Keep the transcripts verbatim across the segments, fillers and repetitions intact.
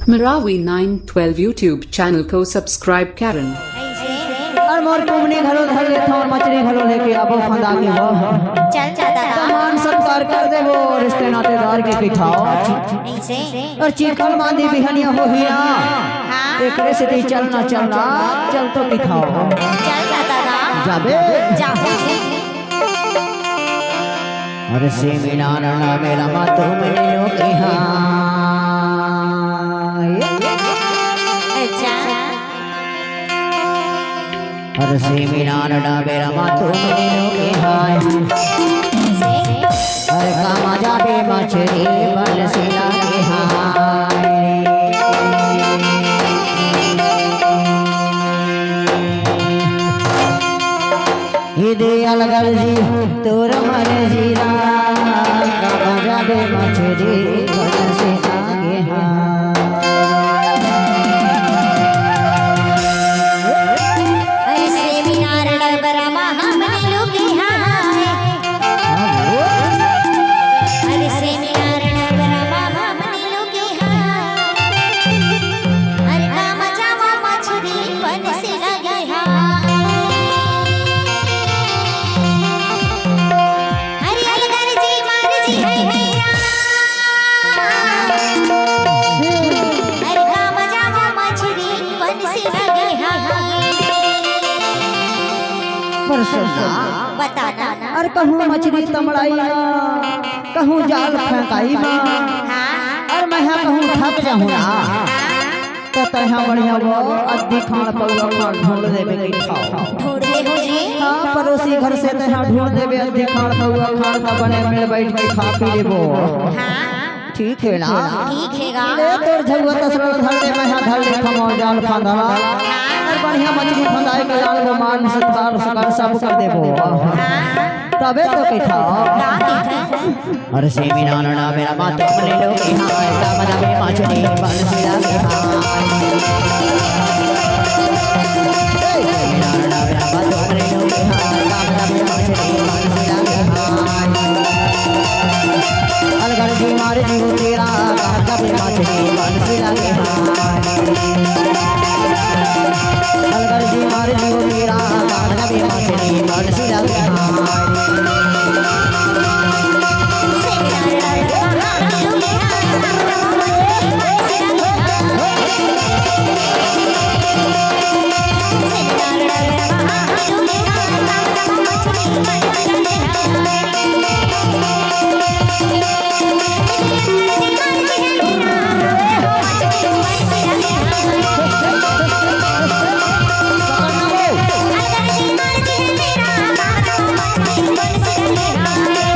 Marawi nine twelve YouTube channel को subscribe करें। अउ मोर कुमनी घलो धर लेथव अउ मछरी घलो लेके आबो फंदा के हो। चल जा दादा। त मान सत्कार कर देबो, रिश्ते नातेदार के पिठाव। अइसे। अउ चिकन मांदी बिहनिया होही ना। हाँ। एकरे सेती चल ना, चल ना, चल तो पिठाव। चल जा दादा। जाबे। जाहूं। अरे सेमिनार ना मेरा मा तुमने लोग के हाँ। अच्छा। अरे सेमिनार ना मेरा मा तुमने लोग के हाँ। अरे कामा जाबे मछरी बंसीला के हाँ। ये दे अलगर जी, तोर मर्जी ला, कामा जाबे मछरी बंसीला के हाँ। अरे सेमिनार डबरा मा हमने लोग के हाँ। अरे सेमिनार डबरा मा हमने लोग के हाँ। अरे कामा जाबे मछरी बंसीला के हाँ। अरे अलगर जी मार जी है भैया। अरे कामा जाबे मछरी बंसीला के हाँ। पर सुन ना। बता ना। अरे कहूँ मछरी तमड़ाई ना, कहूँ जाल फेंकाई ना। हाँ। अरे मैं हा कहूँ थक जाहूँ ना। त तैं हा बढ़िया वो अद्धी खाड़ पौवा खाड़ ढूंढ देबे के खाव। ढूंढ ले हो जी। हाँ, पड़ोसी घर से तैं हा ढूंढ देबे अद्धी खाड़ पौवा खाड़, त बने मिल बैठ के खा पी लेबो। हाँ। ठीक हे ना? ठीक हे गा। ले तोर झउआ तसला धर दे, मैं हा धर ले खमो जाल फांदा। अउ बढ़िया मछरी फंदाए के लाल वो मान सत्कार सकार सब कर देबो। हाँ। तबे तो कहिथव। का कहिथव? अरे सेमिनार ना मेरा मा तुमने लोग के हाँ, कामा जाबे मछरी बंसीला के हाँ। सेमिनार ना मेरा मा तुमने लोग के हाँ, कामा जाबे मछरी बंसीला के हाँ। अलगर जी मार जी हो तेरा, कामा जाबे मछरी बंसीला के हाँ। अलगर जी मार जी हो तेरा, कामा जाबे मछरी बंसीला के हाँ।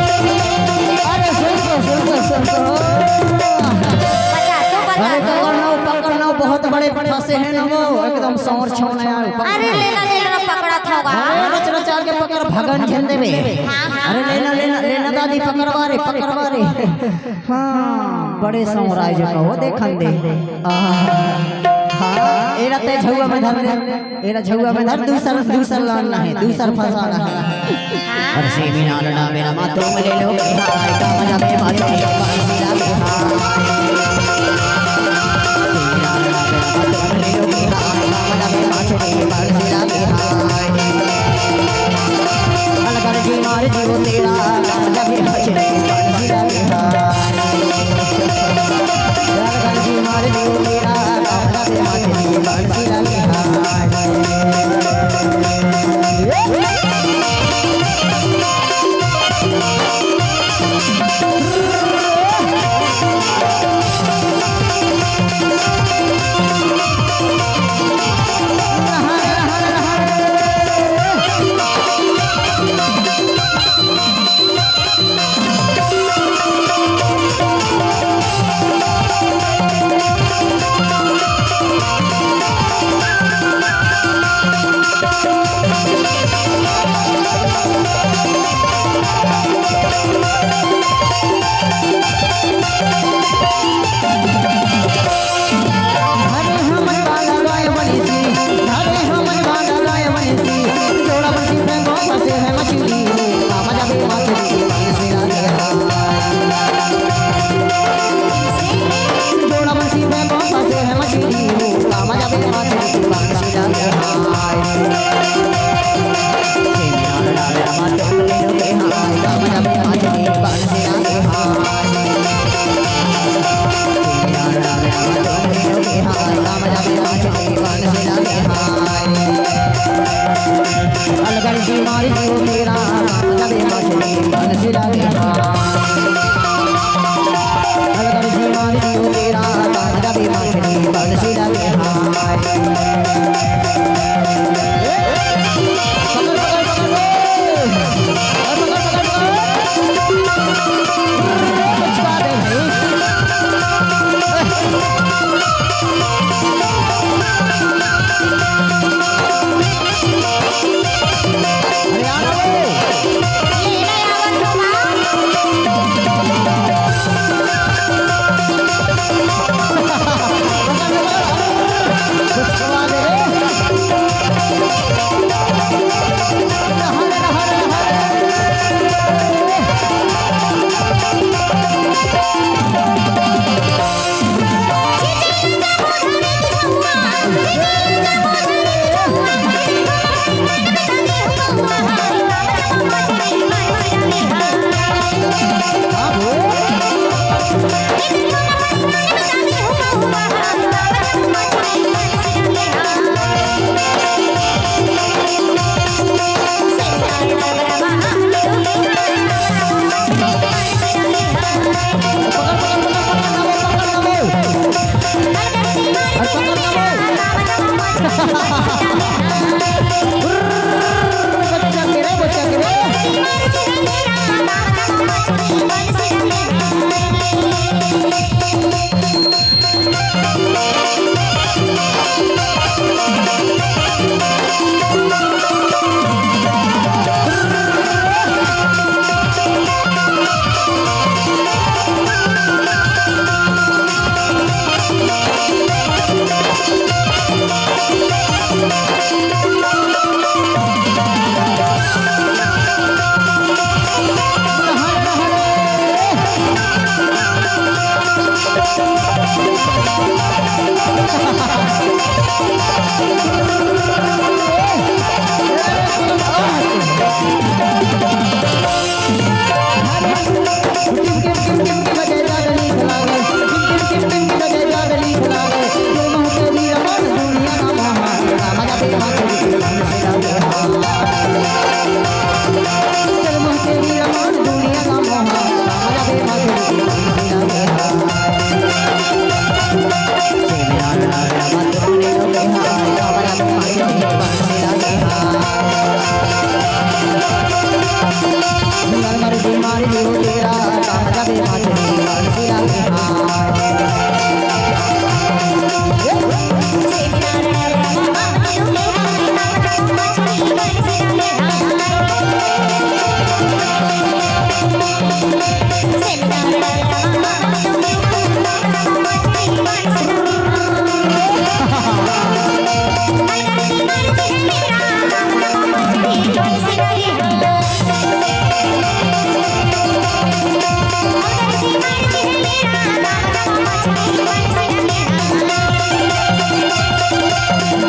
अरे सुन तो, सुन तो, सुन तो। बता तो, बता अरे तो। पकड़ लो, पकड़ लो, बहुत बड़े फंसे हैं ना वो, एकदम सौर छौना यार, पकड़ अरे लो। ले ला, ले ला, पकड़ा था होगा। अरे रच रचा के पकड़, भगन झन देबे। हाँ, हाँ। अरे ले ना, ले ना, ले ना दादी, पकड़वा रे, पकड़वा रे। हाँ, बड़े सौर आए जो कहो, देखन दे। आहा। हाँ, एला ते झउआ में धर ले। एला झउआ में धर, दूसर, दूसर लानना हे, दूसर फंसाना हे। अरे सेमिनार ना मेरा मा तुमने लोग के हाँ, कामा जाबे मछरी बंसीला के हाँ। सेमिनार ना मेरा मा तुमने लोग के हाँ, कामा जाबे मछरी बंसीला के हाँ। अलगर जी मार जी वो तेरा, कामा जाबे मछरी बंसीला के हाँ। अलगर जी मार जी वो तेरा, कामा जाबे मछरी बंसीला के हाँ।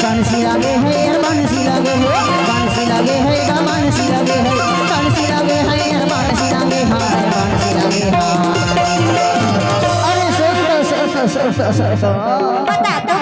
बंसी लगे हे, बंसी लगे हे, बंसी लगे हे, बंसी लगे हे, बंसी लगे हे, बंसी लगे हे, बंसी लगे हे। अरे सुन तो, सुन तो, सुन तो, सुन तो। बता तो।